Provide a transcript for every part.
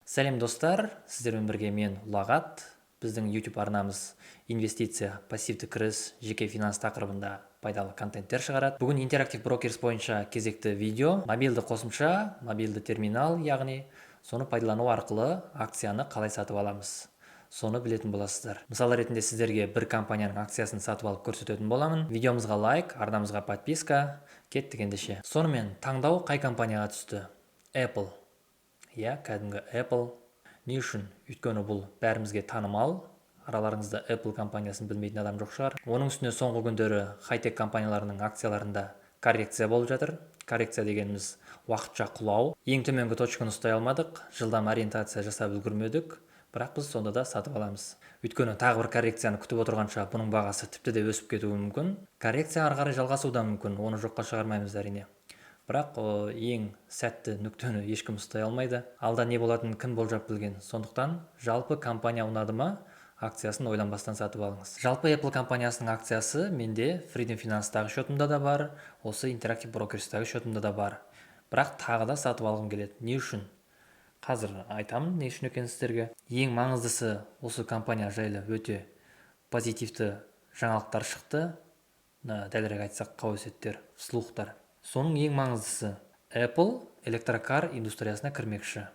Сәлем, достар! Сіздермен бірге мен, Ұлағат. Біздің YouTube арнамыз инвестиция, пассивті кіріс, жеке финанс тақырыбында пайдалы контенттер шығарады. Бүгін Interactive Brokers бойынша кезекті видео. Мобильді қосымша, мобильді терминал, яғни соны пайдалану арқылы акцияны қалай сатып аламыз, соны білетін боласыздар. Мысал ретінде сіздерге бір компанияның акциясын сатып алып көрсететін боламын. Видеомызға лайк, арнамызға подписка. Кеттік ендеше. Сонымен, таңдау қай компанияға түсті? Apple, иә, кәдімгі Apple. Не үшін? Өйткені бұл бәрімізге танымал, араларыңызда Apple компаниясын білмейтін адам жоқ шығар. Оның үстіне соңғы күндері хай-тек компанияларының акцияларында коррекция болып жатыр. Коррекция дегеніміз – уақытша құлау. Ең төменгі точканы ұстай алмадық, жылдам ориентация жасап үлгермедік, бірақ біз сонда да сатып аламыз, өйткені тағы бір коррекцияны күтіп отырғанша бұның бағасы тіпті де өсіп кетуі мүмкін. Коррекция ары қарай жалғасуы да мүмкін, оны жоққа шығармаймыз, әрине. Бірақ ең сәтті нүктені ешкім ұстай алмайды, алда не болатынын кім болжап білген? Сондықтан жалпы компания ұнады ма, акциясын ойланбастан сатып алыңыз. Жалпы Apple компаниясының акциясы менде Freedom Finance-тағы счетымда да бар, осы Interactive Brokers-тағы счетымда да бар. Бірақ тағы да сатып алғым келеді. Не үшін? Қазір айтамын не үшін екенін сіздерге. Ең маңыздысы, осы компания жайлы өте позитивті жаңалықтар шықты, дәлірек айтсақ, қауесеттер, слухтар. Соның ең маңыздысы – Apple электрокар индустриясына кірмекші.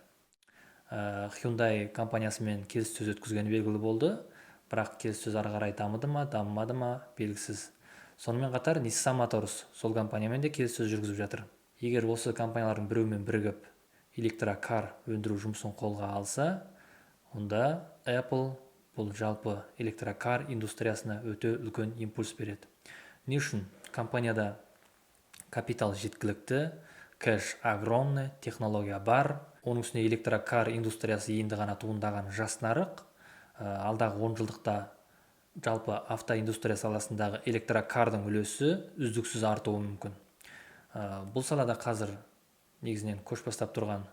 Hyundai компаниясымен келіссөз өткізгені белгілі болды, бірақ келіссөз ары қарай дамыды ма, дамымады ма, белгісіз. Сонымен қатар Nissan Motors сол компаниямен де келіссөз жүргізіп жатыр. Егер осы компаниялардың біреуімен бірігіп электрокар өндіру жұмысын қолға алса, онда Apple бұл жалпы электрокар индустриясына өте үлкен импульс береді. Не үшін? Компанияда капитал жеткілікті, кэш огромный, технология бар. Оның үстіне электрокар индустриясы енді ғана туындаған жас нарық. Алдағы 10 жылдықта жалпы автоиндустрия саласындағы электрокардың үлесі үздіксіз артуы мүмкін. Бұл салада қазір негізінен көш бастап тұрған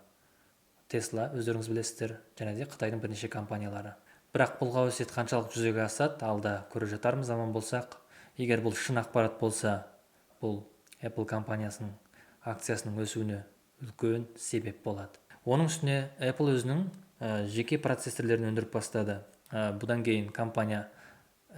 Тесла, өздеріңіз білесіздер, және де Қытайдың бірнеше компаниялары. Бірақ бұл қауесет қаншалықты жүзеге асады, алда көре жатармыз, аман болсақ. Егер бұл шын ақпарат болса, бұл Apple компаниясының акциясының өсуіне үлкен себеп болады. Оның үстіне Apple өзінің жеке процессорлерін өндіріп бастады. Бұдан кейін компания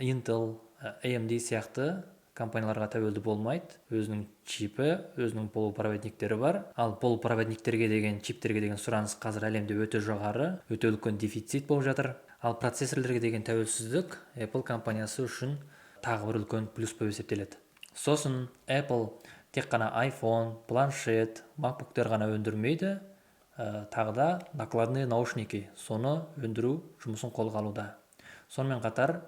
Intel, AMD сияқты компанияларға тәуелді болмайды. Өзінің чипі, өзінің полупроводниктері бар. Ал полупроводниктерге деген, чиптерге деген сұраныс қазір әлемде өте жоғары, өте үлкен дефицит болып жатыр. Ал процессорлерге деген тәуелсіздік Apple компаниясы үшін тағы бір үлкен плюс болып есептеледі. Сосын Apple тек қана iPhone, планшет, MacBook'тер ғана өндірмейді, тағы да накладные наушники, соны өндіру жұмысын қолға алуда. Сонымен қатар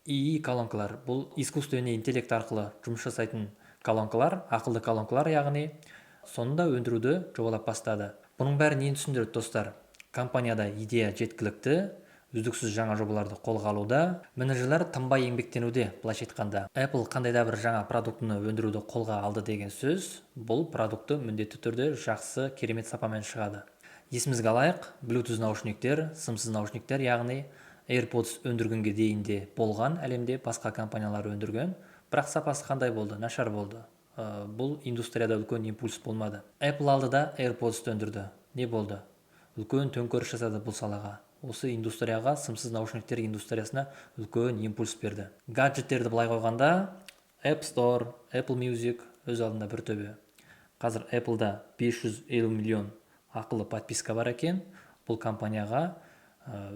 ИИ колонкалар, бұл искусственный интеллект арқылы жұмыс жасайтын колонкалар, ақылды колонкалар яғни, соны да өндіруді жобалап бастады. Бұның бәрі нені түсіндіреді, достар? Компанияда идея жеткілікті, үздіксіз жаңа жобаларды қолға алуда, менеджерлер тынбай еңбектенуде. Былайша айтқанда, Apple қандай да бір жаңа продуктыны өндіруді қолға алды деген сөз – бұл продукты міндетті түрде жақсы, керемет сапамен шығады. Есімізге алайық, Bluetooth наушниктер, сымсыз наушниктер, яғни AirPods өндіргенге дейін де болған, әлемде басқа компаниялар өндірген, бірақ сапасы қандай болды? Нашар болды. Бұл индустрияда үлкен импульс болмады. Apple алды да AirPods'ты өндірді. Не болды? Үлкен төңкеріс жасады бұл салаға, осы индустрияға, сымсыз наушниктер индустриясына үлкен импульс берді. Гаджеттерді былай қойғанда, App Store, Apple Music өз алдында бір төбе. Қазір Apple'да 550 миллион ақылы подписка бар екен. Бұл компанияға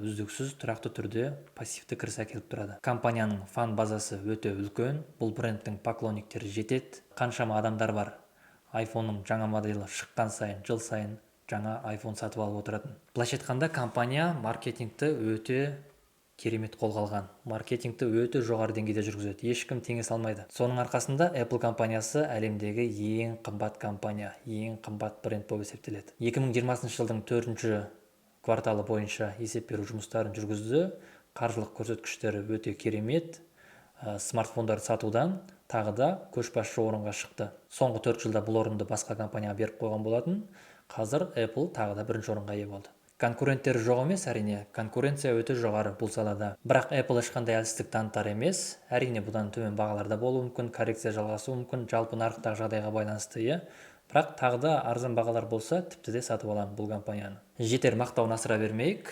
үздіксіз, тұрақты түрде пассивті кіріс әкеліп тұрады. Компанияның фан базасы өте үлкен, бұл брендтің поклонниктері жетеді. Қаншама адамдар бар айфонның жаңа моделі шыққан сайын, жыл сайын жаңа iPhone сатып алып отыратын. Былайша айтқанда, компания маркетингті өте керемет қолға алған, маркетингті өте жоғары деңгейде жүргізеді, ешкім теңесе алмайды. Соның арқасында Apple компаниясы әлемдегі ең қымбат компания, ең қымбат бренд болып есептеледі. 2020 жылдың төртінші кварталы бойынша есеп беру жұмыстарын жүргізді. Қаржылық көрсеткіштері өте керемет. Смартфондарды сатудан тағы да көшбасшы орынға шықты. Соңғы 4 жылда бұл орынды басқа компанияға беріп қойған болатын. Қазір Apple тағы да бірінші орынға ие болды. Конкуренттері жоқ емес, әрине, конкуренция өте жоғары бұл салада. Бірақ Apple ешқандай әлсіздік танытар емес. Әрине, бұдан төмен бағалар да болуы мүмкін, коррекция жалғасуы мүмкін, жалпы нарықтағы жағдайға байланысты, иә. Бірақ тағы да арзан бағалар болса, тіпті де сатып аламын бұл компанияны. Жетер мақтауын асыра бермейік,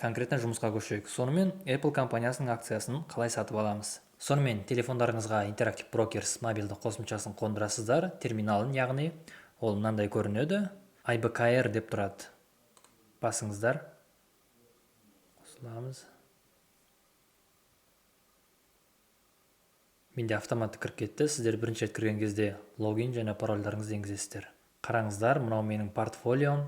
конкретно жұмысқа көшейік. Сонымен Apple компаниясының акциясын қалай сатып аламыз? Сонымен телефондарыңызға Interactive Brokers мобильді қосымшасын қондырасыздар, терминалын, яғни ол мынандай көрінеді. IBKR деп тұрады. Басыңыздар. Қосыламыз. Менде автоматты кіріп кетті. Сіздер бірінші рет кірген кезде логин және парольдарыңызды енгізесіздер. Қараңыздар, мынау менің портфолиом.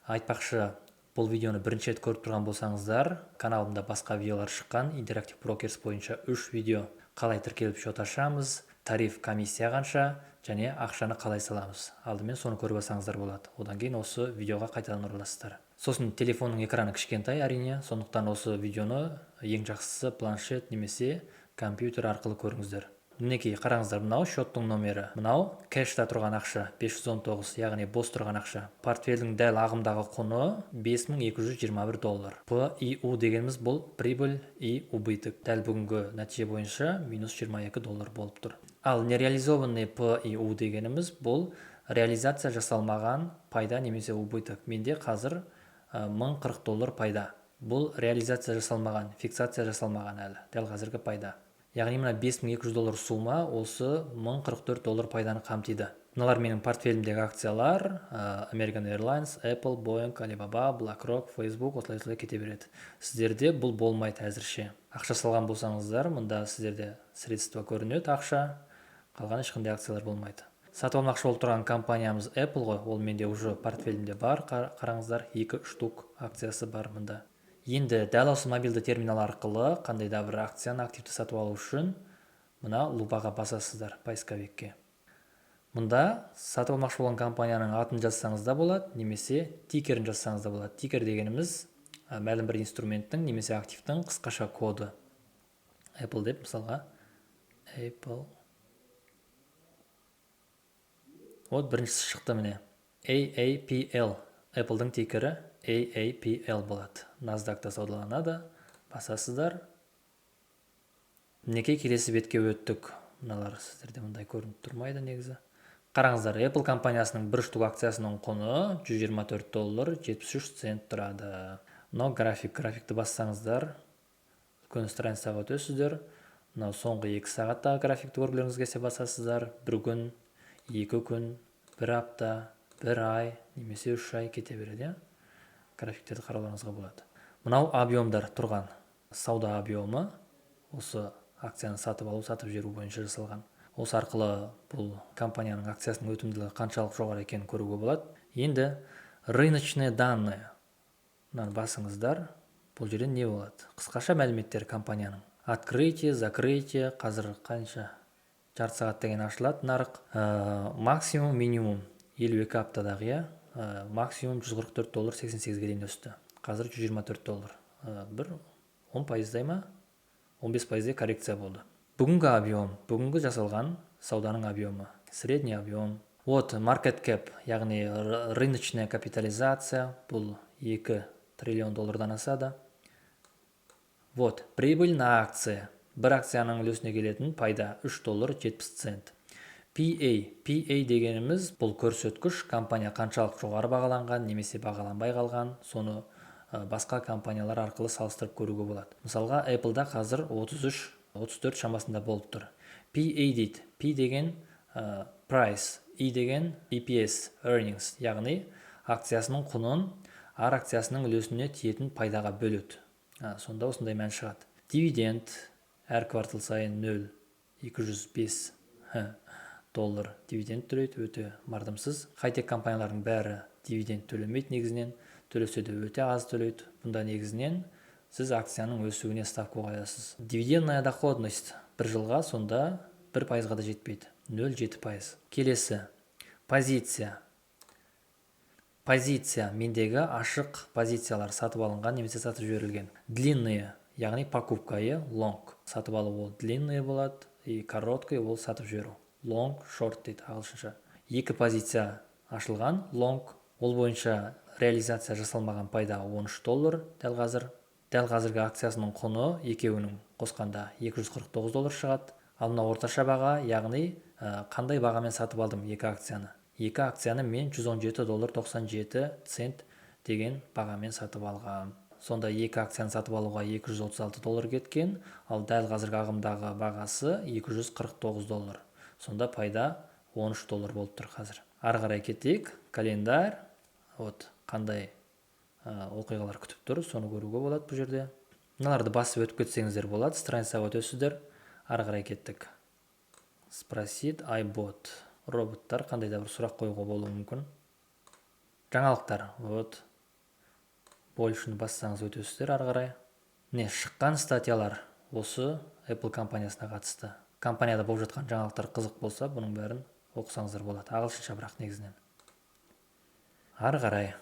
Айтпақшы, бұл видеоны бірінші рет көріп тұрған болсаңыздар, каналымда басқа видеолар шыққан. Interactive Brokers бойынша 3 видео: қалай тіркеліп счет ашамыз, тариф, комиссия қанша және ақшаны қалай саламыз. Алдымен соны көріп алсаңыздар болады. Одан кейін осы видеоға қайтадан ораласыздар. Сосын телефонның экраны кішкентай, әрине, сондықтан осы видеоны ең жақсысы планшет немесе компьютер арқылы көріңіздер. Мінекей, қараңыздар, мынау счеттың номері. Мынау кэшта тұрған ақша 519, яғни бос тұрған ақша. Портфельдің дәл ағымдағы құны 5221 доллар. PIU дегеніміз бұл прибыль и убыток. Дәл бүгінгі нәтиже бойынша минус 22 доллар болып тұр. Ал нереализованный PIU дегеніміз бұл реализация жасалмаған пайда немесе убыток. Менде қазір 1040 доллар пайда. Бұл реализация жасалмаған, фиксация жасалмаған әлі. Дәл қазіргі пайда. Яғни мына 5200 доллар сумма осы 1044 доллар пайданы қамтиды. Мыналар менің портфелімдегі акциялар: American Airlines, Apple, Boeing, Alibaba, BlackRock, Facebook, осылай-осылай кете береді. Сіздерде бұл болмайды әзірше. Ақша салған болсаңыздар, мында сіздерде средства көрінеді, ақша, қалған ешқандай акциялар болмайды. Сатып алмақшы болып тұрған компаниямыз Apple ғой, ол менде уже портфелімде бар, қараңыздар, 2 штук акциясы бар мында. Енді дәл осы мобильді терминал арқылы қандай да бір акцияны активті сатып алу үшін мына лупаға басасыздар, поисковикке. Мұнда сатып алмақшы болған компанияның атын жазсаңыз да болады, немесе тикерін жазсаңыз да болады. Тикер дегеніміз мәлім бір инструменттің немесе активтің қысқаша коды. Apple деп мысалға, Apple. Вот біріншісі шықты міне. AAPL. Apple'дың тикері AAPL болады. NASDAQ'та саудаланады. Басасыздар. Мінекей, келесі бетке өттік. Мыналар сіздерде мындай көрініп тұрмайды негізі. Қараңыздар, Apple компаниясының бір штук акциясының құны 124 доллар 73 цент тұрады. Мынау график, графикті бассаңыздар, үлкен страницаға өтесіздер. Мынау соңғы 2 сағаттағы графикті көргілеріңіз келсе басасыздар. Бір күн, 2 күн, бір апта, бір ай немесе 3 ай кете береді, иә? Графиктерді қарауларыңызға болады. Мынау объемдар тұрған сауда объемы, осы акцияны сатып алу, сатып жіберу бойынша жасалған. Осы арқылы бұл компанияның акциясының өтімділігі қаншалық жоғары екенін көруге болады. Енді рыночные данные. Мынаны басыңыздар. Бұл жерде не болады? Қысқаша мәліметтер компанияның. Открытие, закрытие, қазір қанша? Жарты сағат деген ашылады нарық. Максимум, минимум 52 аптадағы, иә? Максимум 144 доллар 88-ге дейін өсті. Қазір 124 доллар. Бір 10 пайыздай ма? 15 пайыздай коррекция болды. Бүгінгі объем, бүгінгі жасалған сауданың объемы, средний объем. Вот market cap, яғни рыночная капитализация, бұл 2 триллион доллардан асады. Вот прибыль на акция. Бір акцияның үлесіне келетін пайда 3 доллар 70 цент. PA, PA дегеніміз бұл көрсеткіш, компания қаншалық жоғары бағаланған немесе бағаланбай қалған, соны басқа компаниялар арқылы салыстырып көруге болады. Мысалға, Apple'да қазір 33-34 шамасында болып тұр. PA дейді. P деген price, E деген EPS, earnings, яғни акциясының құнын әр акциясының үлесіне тиетін пайдаға бөледі. Сонда осындай мән шығады. Дивиденд әр квартал сайын 0,205 доллар дивиденд төлейді, өте мардымсыз. Хай-тек компаниялардың бәрі дивиденд төлемейді негізінен, төлесе де өте аз төлейді. Бұнда негізінен сіз акцияның өсуіне ставка қоясыз. Дивидендная доходность бір жылға сонда бір пайызға да жетпейді, 0,7%. Келесі позиция. Позиция мендегі ашық позициялар, сатып алынған немесе сатып жіберілген. Длинные, яғни покупка, лонг. Сатып алу ол длинные болады, и короткий ол сатып жіберу. Long, short дейді ағылшынша. Екі позиция ашылған, лонг, ол бойынша реализация жасалмаған пайда 13 доллар дәл қазір. Дәл қазіргі акциясының құны екеуінің қосқанда 249 доллар шығады. Ал мына орташа баға, яғни қандай бағамен сатып алдым екі акцияны. Екі акцияны мен 117 доллар 97 цент деген бағамен сатып алғам. Сонда екі акцияны сатып алуға 236 доллар кеткен, ал дәл қазіргі ағымдағы бағасы 249 доллар. Сонда пайда 13 доллар болып тұр қазір. Ары қарай кетейік. Календарь, вот қандай оқиғалар күтіп тұр, соны көруге болады бұл жерде. Мыналарды басып өтіп кетсеңіздер болады, страницаға өтесіздер. Ары қарай кеттік. Спросить iBot. Роботтар, қандай да бір сұрақ қоюға болуы мүмкін. Жаңалықтар, вот, больше-ні бассаңыз, өтесіздер ары қарай. Міне, шыққан статьялар осы Apple компаниясына қатысты. Компанияда болып жатқан жаңалықтар қызық болса, бұның бәрін оқысаңыздар болады, ағылшынша бірақ негізінен. Ары қарай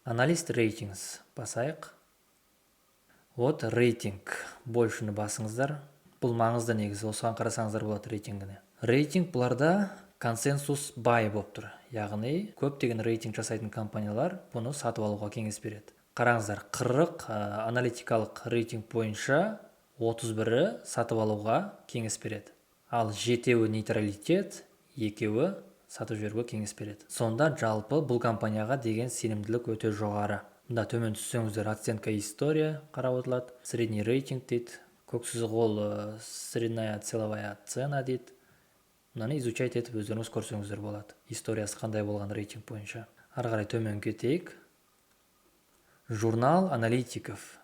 Analyst Ratings басайық. Вот рейтинг, больше-ні басыңыздар. Бұл маңызды негізі, осыған қарасаңыздар болады, рейтингіне. Рейтинг бұларда консенсус buy болып тұр, яғни көптеген рейтинг жасайтын компаниялар бұны сатып алуға кеңес береді. Қараңыздар, 40 аналитикалық рейтинг бойынша 31-і сатып алуға кеңес береді, ал жетеуі нейтралитет, екеуі сатып жіберуге кеңес береді. Сонда жалпы бұл компанияға деген сенімділік өте жоғары. Мында төмен түссеңіздер, оценка, история қарап отырылады. Средний рейтинг дейді, көк сызық ол средняя целевая цена дейді. Мынаны изучать етіп, өздеріңіз көрсеңіздер болады, историясы қандай болған рейтинг бойынша. Ары қарай төмен кетейік. Журнал аналитиков.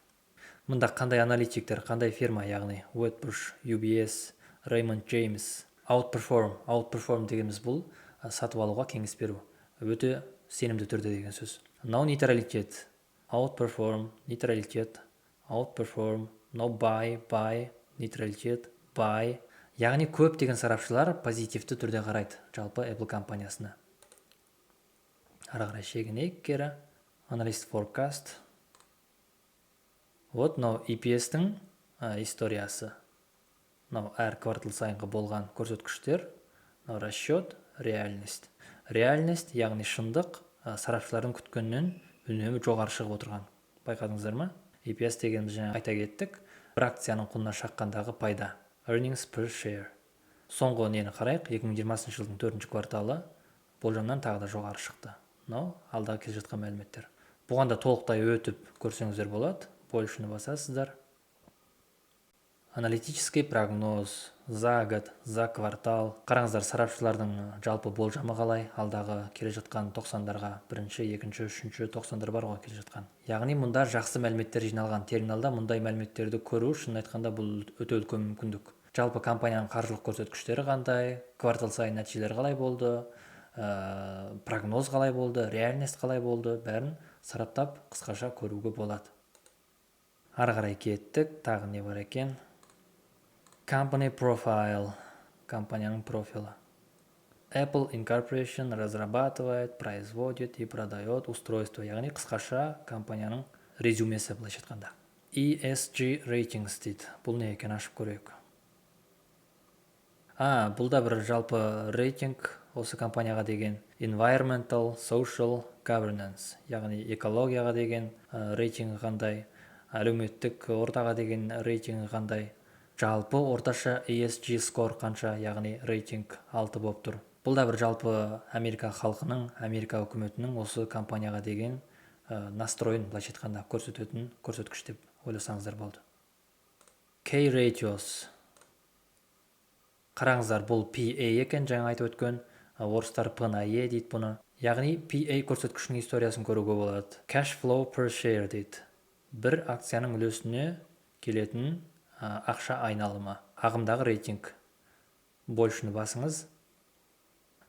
Мында қандай аналитиктер, қандай фирма, яғни Wedbush, UBS, Raymond James. Outperform. Outperform дегеніміз бұл сатып алуға кеңес беру өте сенімді түрде деген сөз. Мынау нейтралитет, outperform, нейтралитет, outperform, мынау buy, buy, нейтралитет, buy. Яғни көптеген сарапшылар позитивті түрде қарайды жалпы Apple компаниясына. Ары қарай шегінейік кері. Analyst forecast. Вот мынау EPS-тің историясы, мынау әр квартал сайынғы болған көрсеткіштер. Мынау расчет, реальность. Реальность, яғни шындық, сарапшылардың күткеннен үнемі жоғары шығып отырған, байқадыңыздар ма? EPS дегеніміз, жаңа айта кеттік, бір акцияның құнына шаққандағы пайда, earnings per share. Соңғы нені қарайық. 2020 жылдың төртінші кварталы болжамнан тағы да жоғары шықты. Мынау алдағы келе жатқан мәліметтер. Бұған да толықтай өтіп көрсеңіздер болады, больше-ні басасыздар. Аналитический прогноз за год, за квартал. Қараңыздар, сарапшылардың жалпы болжамы қалай алдағы келе жатқан тоқсандарға. Бірінші, екінші, үшінші тоқсандар бар ғой келе жатқан. Яғни мұнда жақсы мәліметтер жиналған. Терминалда мұндай мәліметтерді көру, шынын айтқанда, бұл өте үлкен мүмкіндік. Жалпы компанияның қаржылық көрсеткіштері қандай, квартал сайын нәтижелері қалай болды, прогноз қалай болды, реальность қалай болды, бәрін сараптап, қысқаша көруге болады. Ары қарай кеттік. Тағы не бар екен? Company profile, компанияның профилі. Apple Incorporation разрабатывает, производит и продает устройство. Яғни қысқаша компанияның резюмесі былайша айтқанда. ESG ratings дейді. Бұл не екен, ашып көрейік. А, бұл да бір жалпы рейтинг осы компанияға деген. Environmental, social, governance, яғни экологияға деген рейтингі қандай, әлеуметтік ортаға деген рейтингі қандай. Жалпы орташа ESG score қанша, яғни рейтинг 6 болып тұр. Бұл да бір жалпы Америка халқының, Америка үкіметінің осы компанияға деген настройын былайша айтқанда көрсететін көрсеткіш деп ойласаңыздар болды. Key ratios. Қараңыздар, бұл PA екен, жаңа айтып өткен. Орыстар P на E дейді бұны. Яғни PA көрсеткішінің историясын көруге болады. Cash flow per share дейді, бір акцияның үлесіне келетін ақша айналымы. Ағымдағы рейтинг. Больше-ні басыңыз.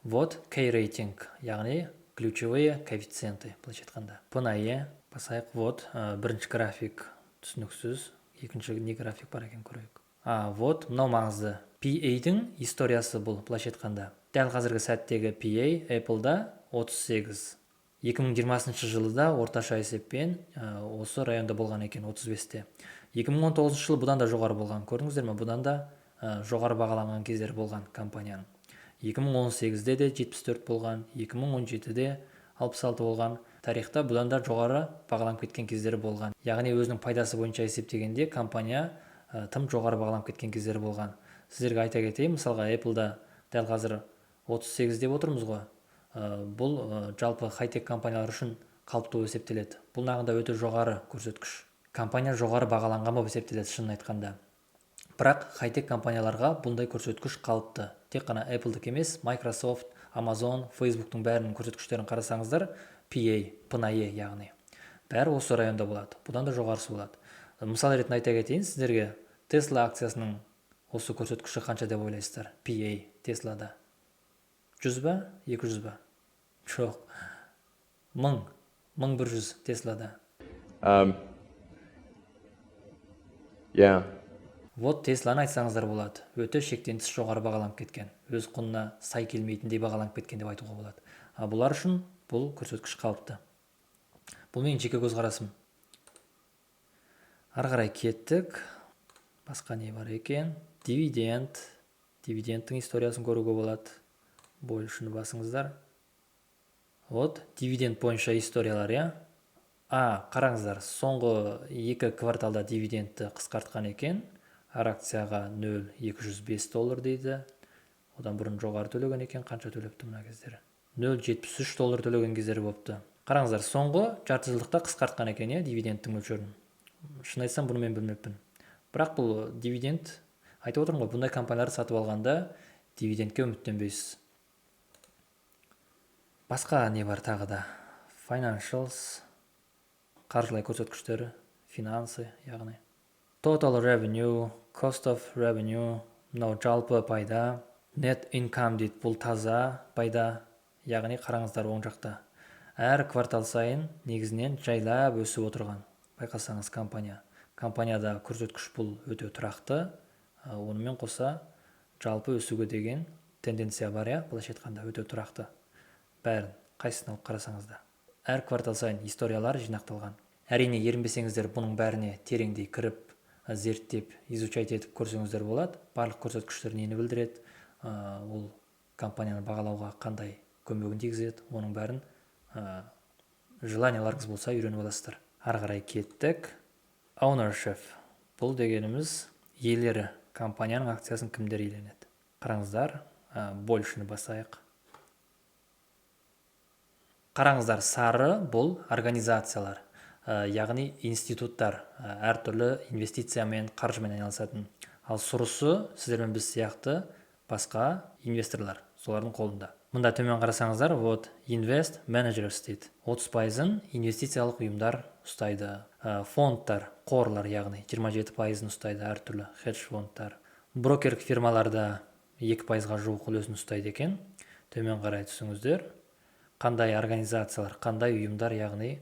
Вот key рейтинг, яғни ключевые коэффициенты былайша айтқанда. P на E басайық. Вот бірінші график түсініксіз, екінші не график бар екен, көрейік. А, вот мынау маңызды, PA-дің историясы. Бұл былайша айтқанда дәл қазіргі сәттегі PA Apple'да 38. 2020 жылы да орташа есеппен осы районда болған екен, 35-те. 2019 жылы бұдан да жоғары болған, көрдіңіздер ме? Бұдан да жоғары бағаланған кездері болған компанияның. 2018-де де 74 болған, 2017-де 66 болған. Тарихта бұдан да жоғары бағаланып кеткен кездері болған. Яғни өзінің пайдасы бойынша есептегенде, компания тым жоғары бағаланып кеткен кездері болған. Сіздерге айта кетейін, мысалға, Apple'да дәл қазір 38 деп отырмыз ғой. Бұл жалпы хай-тек компаниялар үшін қалыпты болып есептеледі. Бұл нағында өте жоғары көрсеткіш. Компания жоғары бағаланған болып есептеледі, шынын айтқанда. Бірақ хай-тек компанияларға бұндай көрсеткіш қалыпты. Тек қана Apple'дікі емес, Microsoft, Amazon, Facebook'тың бәрінің көрсеткіштерін қарасаңыздар, PA, P на E, яғни бәрі осы районда болады, бұдан да жоғарысы болады. Мысал ретінде айта кетейін сіздерге, Tesla акциясының осы көрсеткіші қанша деп ойлайсыздар? PA Теслада 100 ба, 200 ба? Жоқ, 1000, 1100 Теслада. Yeah. Вот, Тесланы айтсаңыздар болады, өте шектен тыс жоғары бағаланып кеткен, өз құнына сай келмейтіндей бағаланып кеткен деп айтуға болады. А бұлар үшін бұл көрсеткіш қалыпты. Бұл менің жеке көзқарасым. Ары қарай кеттік. Басқа не бар екен? Дивиденд. Дивидендтің историясын көруге болады. Больше басыңыздар. Вот, дивиденд бойынша историялар, иә. А, қараңыздар, соңғы екі кварталда дивидендті қысқартқан екен. Әр акцияға 0,205 доллар дейді. Одан бұрын жоғары төлеген екен. Қанша төлепті мына кездері? 0,73 доллар төлеген кездері болыпты. Қараңыздар, соңғы жарты жылдықта қысқартқан екен, иә, дивидендтің мөлшерін. Шын айтсам, бұны мен білмеппін. Бірақ бұл дивиденд, айтып отырмын ғой, бұндай компанияларды сатып алғанда дивидендке үміттенбейсіз. Басқа не бар тағы да? Financials, қаржылай көрсеткіштері, финансы, яғни total revenue, cost of revenue, мынау жалпы пайда, net income дейді, бұл таза пайда. Яғни қараңыздар, оң жақта әр квартал сайын негізінен жайлап өсіп отырған, байқасаңыз, компания. Компанияда көрсеткіш бұл өте тұрақты, онымен қоса жалпы өсуге деген тенденция бар, иә. Былайша айтқанда, өте тұрақты. Бәрін қайсысын алып қарасаңыз да, әр квартал сайын историялар жинақталған. Әрине, ерінбесеңіздер, бұның бәріне тереңдей кіріп, зерттеп, изучать етіп көрсеңіздер болады. Барлық көрсеткіштер нені білдіреді, ол компанияны бағалауға қандай көмегін тигізеді, оның бәрін желанияларыңыз болса, үйреніп аласыздар. Ары қарай кеттік. Ownership, бұл дегеніміз иелері, компанияның акциясын кімдер иеленеді? Қараңыздар, больше ні басайық. Қараңыздар, сары бұл организациялар, яғни институттар, әртүрлі инвестициямен, қаржымен айналысатын. Ал сұрысы сіздер мен біз сияқты басқа инвесторлар, солардың қолында. Мында төмен қарасаңыздар, вот, invest managers дейді, 30%-ын инвестициялық ұйымдар ұстайды. Фондтар, қорлар, яғни 27%-ын ұстайды, әртүрлі хедж фондтар. Брокерлік фирмаларда 2%-ға жуық үлесін ұстайды екен. Төмен қарай түсіңіздер, қандай организациялар, қандай ұйымдар, яғни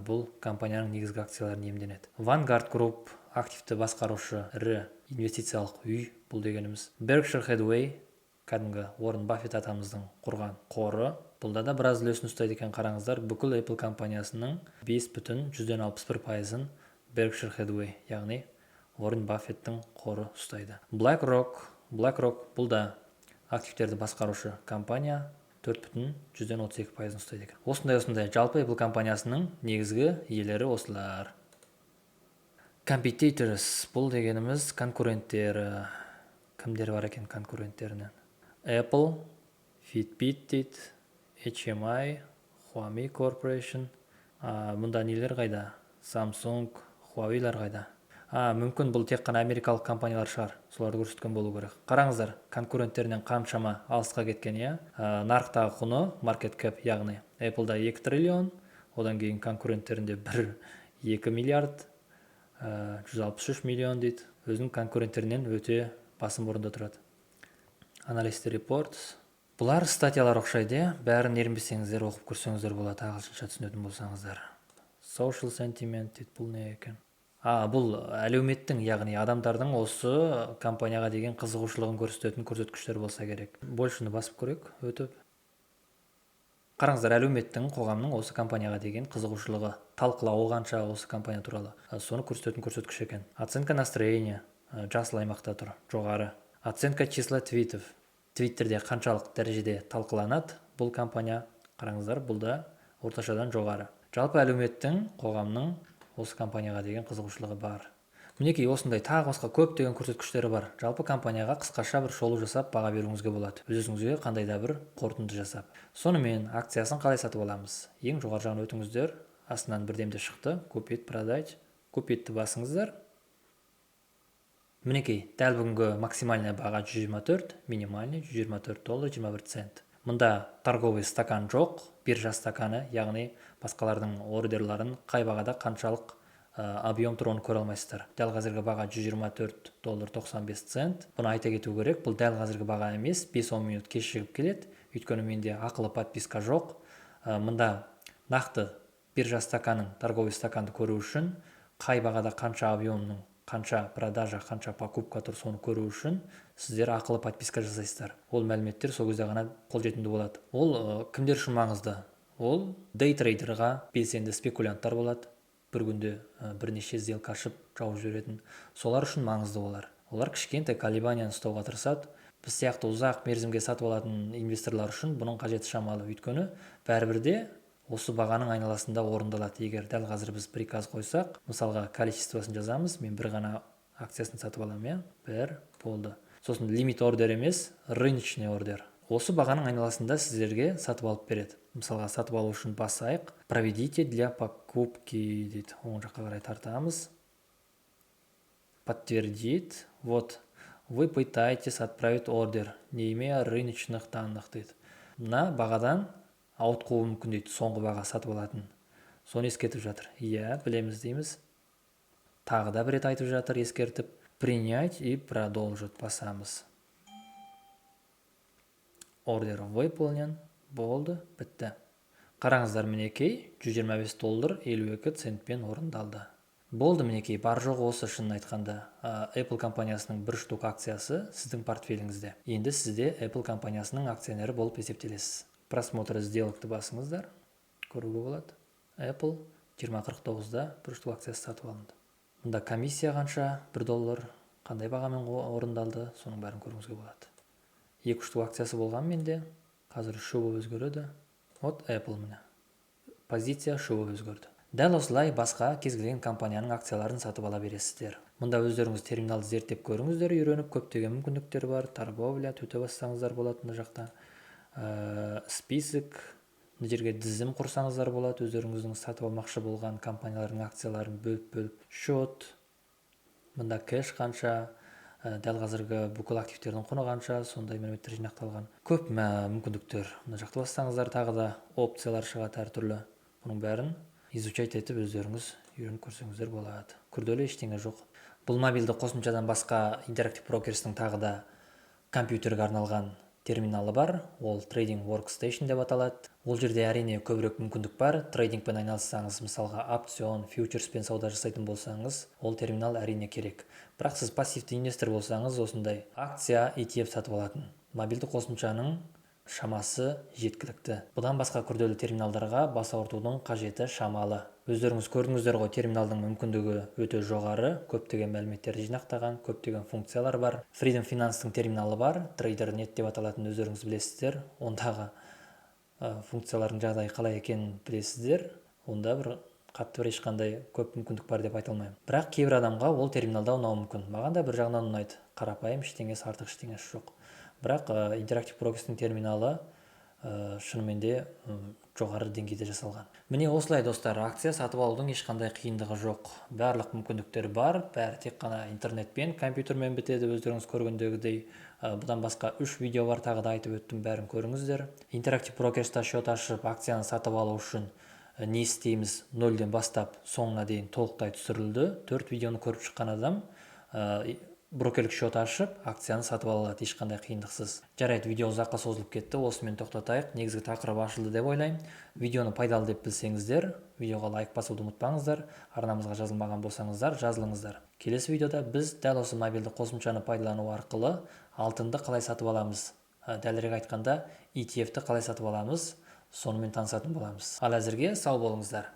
бұл компанияның негізгі акцияларын иемденеді? Vanguard Group, активті басқарушы ірі инвестициялық үй бұл дегеніміз. Berkshire Hathaway, кәдімгі Уоррен Баффет атамыздың құрған қоры, бұлда да біраз үлесін ұстайды екен. Қараңыздар, бүкіл Apple компаниясының 5,61%-ын Berkshire Hathaway, яғни Уоррен Баффеттің қоры ұстайды. BlackRock. BlackRock бұл да активтерді басқарушы компания, 4,32%-ын ұстайды екен. Осындай, осындай. Жалпы Apple компаниясының негізгі иелері осылар. Competitors, бұл дегеніміз конкуренттері. Кімдер бар екен конкуренттерінен? Apple, Fitbit дейді, HMI, Huami Corporation. А, мұнда нелер қайда? Samsung, Huawei'лар қайда? А, мүмкін, бұл тек қана америкалық компаниялар шығар, соларды көрсеткен болу керек. Қараңыздар, конкуренттерінен қаншама алысқа кеткен, иә. Нарықтағы құны, market cap, яғни Apple'да 2 триллион, одан кейін конкуренттерінде 1 2 миллиард 163 миллион дейді. Өзінің конкуренттерінен өте басым орында тұрады. Analyst reports, бұлар статьялар ұқсайды, иә. Бәрін ерінбесеңіздер, оқып көрсеңіздер болады, ағылшынша түсінетін болсаңыздар. Social sentiment дейді, бұл не екен? А, бұл әлеуметтің, яғни адамдардың осы компанияға деген қызығушылығын көрсететін көрсеткіштер болса керек. Больше ні басып көрейік өтіп. Қараңыздар, әлеуметтің, қоғамның осы компанияға деген қызығушылығы, талқылауы қанша осы компания туралы, соны көрсететін көрсеткіш екен. Оценка настроения жасыл аймақта тұр, жоғары. Оценка числа твитов, Твиттерде қаншалық дәрежеде талқыланады бұл компания, қараңыздар, бұл да орташадан жоғары. Жалпы әлеуметтің, қоғамның осы компанияға деген қызығушылығы бар. Мінекей, осындай тағы басқа көптеген көрсеткіштері бар. Жалпы компанияға қысқаша бір шолу жасап, баға беруіңізге болады, өз өзіңізге қандай да бір қорытынды жасап. Сонымен, акциясын қалай сатып аламыз? Ең жоғары жағын өтіңіздер, астынан бірдемде шықты, «Купить», «Продать». «Купить» ті басыңыздар. Мінекей, дәл бүгінгі максимальный баға 124, минимальный 124 доллар 21 цент. Мында торговый стакан жоқ, биржа стаканы, яғни басқалардың ордерларын, қай бағада қаншалық объем тұр, оны көре алмайсыздар. Дәл қазіргі баға 124 доллар 95 цент. Бұны айта кету керек, бұл дәл қазіргі баға емес, 5-10 минут кешігіп келеді, өйткені менде ақылы подписка жоқ. Мында нақты биржа стаканын, торговый стаканды көру үшін, қай бағада қанша объемның, қанша продажа, қанша покупка тұр, соны көру үшін сіздер ақылы подписка жасайсыздар. Ол мәліметтер сол кезде ғана қолжетімді болады. Ол кімдер үшін маңызды? Ол дейтрейдерға, белсенді спекулянттар болады, бір күнде бірнеше сделка ашып, жауып жіберетін, солар үшін маңызды. Олар кішкентай колебанияны ұстауға тырысады. Біз сияқты ұзақ мерзімге сатып алатын инвесторлар үшін бұның қажеті шамалы, өйткені бәрібір де осы бағаның айналасында орындалады. Егер дәл қазір біз приказ қойсақ, мысалға, количествосын жазамыз, мен бір ғана акциясын сатып аламын, иә, бір болды. Сосын лимит ордер емес, рыночный ордер. Осы бағаның айналасында сіздерге сатып алып береді. Мысалға, сатып алу үшін басайық. «Проведите для покупки» дейді. Оң жаққа қарай тартамыз. «Подтвердить». Вот, «Вы пытаетесь отправить ордер, не имея рыночных данных» дейді. Мына бағадан ауытқуы мүмкін дейді, соңғы баға сатып алатын, соны ескертіп жатыр. «Иә, білеміз» дейміз. Тағы да бір рет айтып жатыр, ескертіп. «Принять и продолжить» басамыз. «Ордер выполнен». Болды, бітті. Қараңыздар, мінекей, 125 доллар 52 центпен орындалды. Болды, мінекей, бар жоғы осы. Шынын айтқанда, Apple компаниясының бір штук акциясы сіздің портфеліңізде. Енді сізде Apple компаниясының акционері болып есептелесіз. «Просмотр сделок» ты басыңыздар, көруге болады. Apple 20:49-да бір штук акциясы сатып алынды. Мұнда комиссия қанша, 1 доллар, қандай бағамен орындалды, соның бәрін көруіңізге болады. Екі штук акциясы болған менде, қазір үшеу болып өзгереді. Вот, Apple, міне, позиция үшеу болып өзгерді. Дәл осылай басқа кез келген компанияның акцияларын сатып ала бересіздер. Мұнда өздеріңіз терминалды зерттеп көріңіздер, үйреніп, көптеген мүмкіндіктер бар. «Торговля» төте бассаңыздар болады. Мына жақта «Список», мына жерге тізім құрсаңыздар болады, өздеріңіздің сатып алмақшы болған компаниялардың акцияларын бөліп бөліп. «Счет», мында кэш қанша, дәл қазіргі бүкіл активтердің құны қанша, сондай мәліметтер жинақталған. Көп мүмкіндіктер. Мына жақта бассаңыздар, тағы да опциялар шығады әртүрлі. Бұның бәрін изучать етіп, өздеріңіз үйреніп көрсеңіздер болады. Күрделі ештеңе жоқ. Бұл мобильді қосымшадан басқа Interactive Brokers тің тағы да компьютерге арналған терминалы бар, ол Trading Workstation деп аталады. Ол жерде, әрине, көбірек мүмкіндік бар. Трейдингпен айналыссаңыз, мысалға, опцион, фьючерспен сауда жасайтын болсаңыз, ол терминал, әрине, керек. Бірақ сіз пассивті инвестор болсаңыз, осындай акция, ETF сатып алатын мобильді қосымшаның шамасы жеткілікті. Бұдан басқа күрделі терминалдарға бас ауыртудың қажеті шамалы. Өздеріңіз көрдіңіздер ғой, терминалдың мүмкіндігі өте жоғары, көптеген мәліметтерді жинақтаған, көптеген функциялар бар. Freedom Finance тың терминалы бар, TraderNet деп аталатын, өздеріңіз білесіздер. Ондағы функциялардың жағдайы қалай екенін білесіздер. Онда бір қатты бір ешқандай көп мүмкіндік бар деп айта алмаймын. Бірақ кейбір адамға ол терминалда ұнауы мүмкін. Маған да бір жағынан ұнайды, қарапайым, ештеңесі артық, ештеңесі жоқ. Бірақ Interactive Brokers тің терминалы шынымен де жоғары деңгейде жасалған. Міне, осылай, достар, акция сатып алудың ешқандай қиындығы жоқ, барлық мүмкіндіктер бар. Бәрі тек қана интернетпен, компьютермен бітеді, өздеріңіз көргендегідей. Бұдан басқа үш видео бар, тағы да айтып өттім, бәрін көріңіздер. Interactive Brokers та счет ашып, акцияны сатып алу үшін не істейміз, нөлден бастап соңына дейін толықтай түсірілді. Төрт видеоны көріп шыққан адам брокерлік счет ашып, акцияны сатып ала алады ешқандай қиындықсыз. Жарайды, видео ұзаққа созылып кетті, осымен тоқтатайық. Негізгі тақырып ашылды деп ойлаймын. Видеоны пайдалы деп білсеңіздер, видеоға лайк басуды ұмытпаңыздар. Арнамызға жазылмаған болсаңыздар, жазылыңыздар. Келесі видеода біз дәл осы мобильді қосымшаны пайдалану арқылы алтынды қалай сатып аламыз, дәлірек айтқанда, ETF-ті қалай сатып аламыз, сонымен танысатын боламыз. Ал әзірге сау болыңыздар.